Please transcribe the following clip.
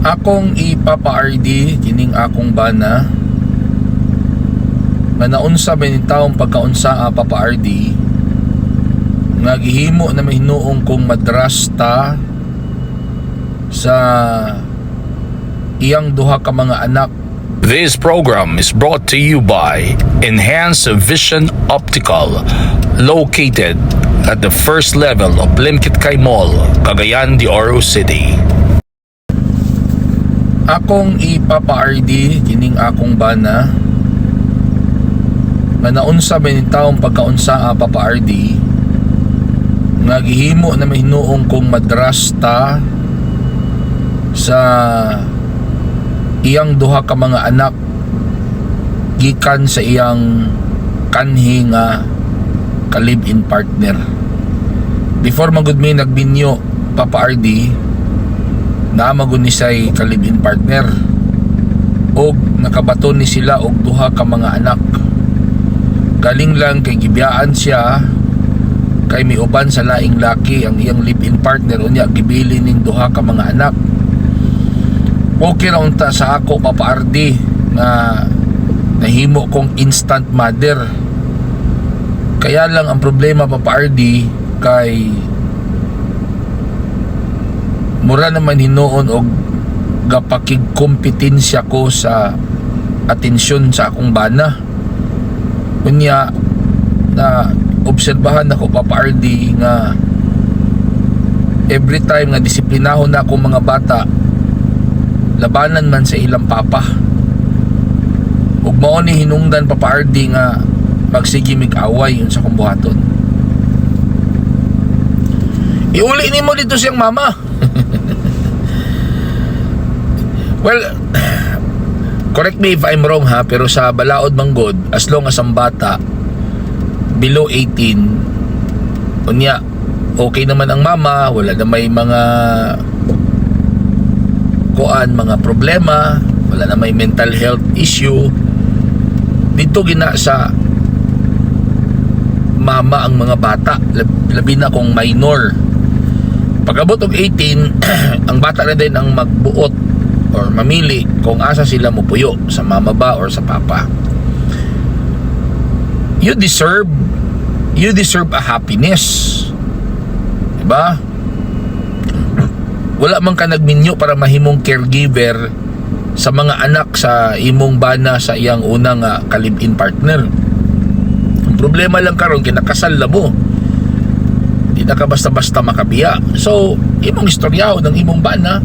Akong ipapa-RD kining akong bana nga naunsa ba ning taong pagkaunsa a Papa RD nga gihimo na mahinuong kong madrasta sa iyang duha ka mga anak. This program is brought to you by Enhanced Vision Optical, located at the first level of Limketkai Mall, Cagayan de Oro City. Akong ipapa-RD kining akong bana nga naunsa ba ning taong pagkaunsa a Papa RD nga gihimo na mahinuong kong madrasta sa iyang duha ka mga anak gikan sa iyang kanhi nga ka-live-in partner. Before man gud mi nagminyo, Papa RD, naa man gud ni siya'y ka-live-in partner og nakabaton ni sila og duha ka mga anak. Galing lang kay gibiyaan siya kay miuban sa laing laki ang iyang live-in partner, unya gibili ning duha ka mga anak. Okay ra unta sa ako, Papa RD, nga nahimo kong instant mother. Kaya lang ang problema, Papa RD, kay mura naman hinuon og gapakig kompetensya ko sa atensyon sa akong bana. Unya na obserbahan ako, Papa RD, nga every time nga disiplinahon na akong mga bata, labanan man sa ilang papa. Ug mao ni hinungdan, Papa RD, nga magsige mig away unsa kong buhaton. Iuli nimo dito siyang mama. Well, correct me if I'm wrong ha, pero sa balaod manggod, as long as ang bata below 18, unya okay naman ang mama, wala na may mga kuan, mga problema, wala na may mental health issue, dito gina sa mama ang mga bata, labi na kung minor. Pag-abot og 18, ang bata na din ang magbuot or mamili kung asa sila mupuyo, sa mama ba or sa papa. You deserve a happiness, diba? Wala man ka nagminyo para mahimong caregiver sa mga anak sa imong bana sa iyang unang ka-live-in partner. Ang problema lang karon, kinakasal na mo, di na ka basta-basta makabiya. So imong istoryahon ng imong bana.